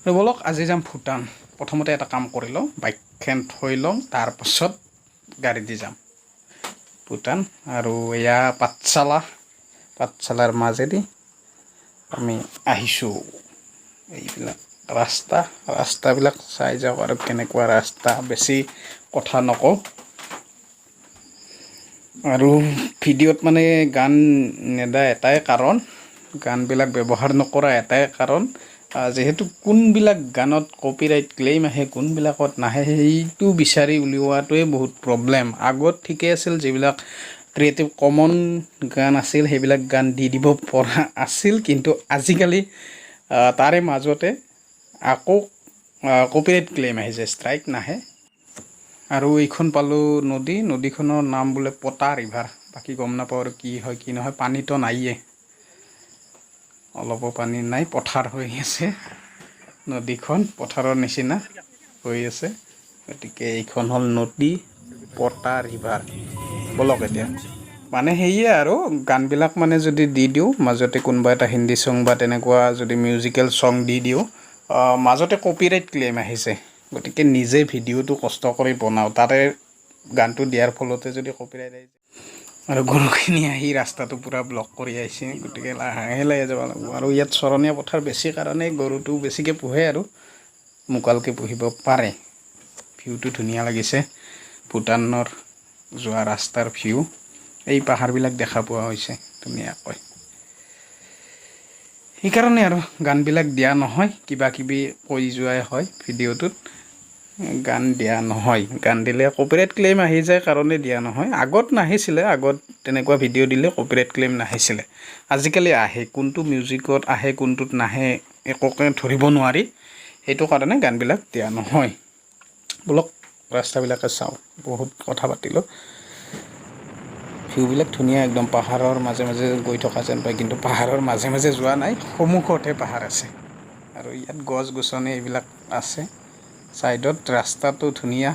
আৰু ব'লক, আজি যাম ভূটান। প্ৰথমতে এটা কাম কৰি লওঁ, বাইকখন থৈ লওঁ, তাৰপাছত গাড়ী দি যাম ভূটান। আৰু এয়া পাঠশালা, পাঠশালাৰ মাজেদি আমি আহিছোঁ। এইবিলাক ৰাস্তা, ৰাস্তাবিলাক চাই যাওক আৰু কেনেকুৱা ৰাস্তা। বেছি কথা নকওঁ। আৰু ভিডিঅ'ত মানে গান নেদা এটাই কাৰণ, গানবিলাক ব্যৱহাৰ নকৰা এটাই কাৰণ, যিহেতু কোনবিলাক গানত কপিৰাইট ক্লেইম আহে, কোনবিলাকত নাহে, সেইটো বিচাৰি উলিওৱাটোৱে বহুত প্ৰব্লেম। আগত ঠিকেই আছিল, যিবিলাক ক্ৰিয়েটিভ কমন গান আছিল, সেইবিলাক গান দি দিব পৰা আছিল। কিন্তু আজিকালি তাৰে মাজতে আকৌ কপিৰাইট ক্লেইম আহিছে, ষ্ট্ৰাইক নাহে। আৰু এইখন পালোঁ নদী। নদীখনৰ নাম বোলে পতা ৰিভাৰ। বাকী গম নাপাওঁ আৰু কি হয় কি নহয়। পানীতো নাইয়ে, অলপো পানী নাই। পথাৰ হৈ আছে, নদীখন পথাৰৰ নিচিনা হৈ আছে। গতিকে এইখন হ'ল নদী পতা ৰিভাৰ। ব'লক এতিয়া। মানে সেয়ে আৰু গানবিলাক মানে যদি দি দিওঁ, মাজতে কোনোবা এটা হিন্দী ছং বা তেনেকুৱা যদি মিউজিকেল ছং দি দিওঁ, মাজতে কপিৰাইট ক্লেইম আহিছে। গতিকে নিজে ভিডিঅ'টো কষ্ট কৰি বনাওঁ, তাৰে গানটো দিয়াৰ ফলতে যদি কপিৰাইট আহিছে। আৰু গৰুখিনি আহি ৰাস্তাটো পূৰা ব্লক কৰি আহিছে, গতিকে লাহে লাহে যাব লাগিব। আৰু ইয়াত চৰণীয়া পথাৰ বেছি কাৰণে গৰুটো বেছিকৈ পোহে আৰু মুকালকৈ পুহিব পাৰে। ভিউটো ধুনীয়া লাগিছে, ভূটানৰ যোৱা ৰাস্তাৰ ভিউ। এই পাহাৰবিলাক দেখা পোৱা হৈছে ধুনীয়াকৈ। সেইকাৰণে আৰু গানবিলাক দিয়া নহয়, কিবা কিবি কৈ যোৱাই হয় ভিডিঅ'টোত, গান দিয়া নহয়। গান দিলে কপিৰাইট ক্লেইম আহি যায় কাৰণে দিয়া নহয়। আগত নাহিছিলে, আগত তেনেকুৱা ভিডিঅ' দিলে কপিৰাইট ক্লেইম নাহিছিলে। আজিকালি আহে। কোনটো মিউজিকত আহে, কোনটোত নাহে, একোকে ধৰিব নোৱাৰি। সেইটো কাৰণে গানবিলাক দিয়া নহয়। ব'লক, ৰাস্তাবিলাকে চাওঁ। বহুত কথা পাতিলোঁ। ভিউবিলাক ধুনীয়া, একদম পাহাৰৰ মাজে মাজে গৈ থকা যেন পায়। কিন্তু পাহাৰৰ মাজে মাজে যোৱা নাই, সন্মুখতহে পাহাৰ আছে। আৰু ইয়াত গছ গছনি এইবিলাক আছে ছাইডত। ৰাস্তাটো ধুনীয়া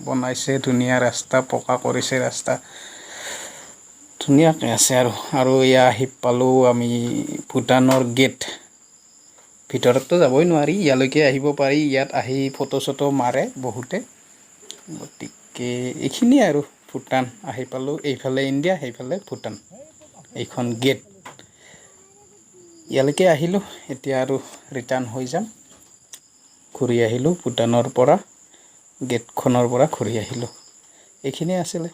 বনাইছে, ধুনীয়া ৰাস্তা, পকা কৰিছে ৰাস্তা, ধুনীয়াকৈ আছে। আৰু আৰু এয়া আহি পালোঁ আমি ভূটানৰ গেট। ভিতৰততো যাবই নোৱাৰি, ইয়ালৈকে আহিব পাৰি। ইয়াত আহি ফটো চটো মাৰে বহুতে। গতিকে এইখিনিয়ে আৰু ভূটান আহি পালোঁ। এইফালে ইণ্ডিয়া, সেইফালে ভূটান। এইখন গেট, ইয়ালৈকে আহিলোঁ। এতিয়া আৰু ৰিটাৰ্ণ হৈ যাম। ঘূৰি আহিলোঁ ভূটানৰ পৰা, গেটখনৰ পৰা ঘূৰি আহিলোঁ। এইখিনিয়ে আছিলে।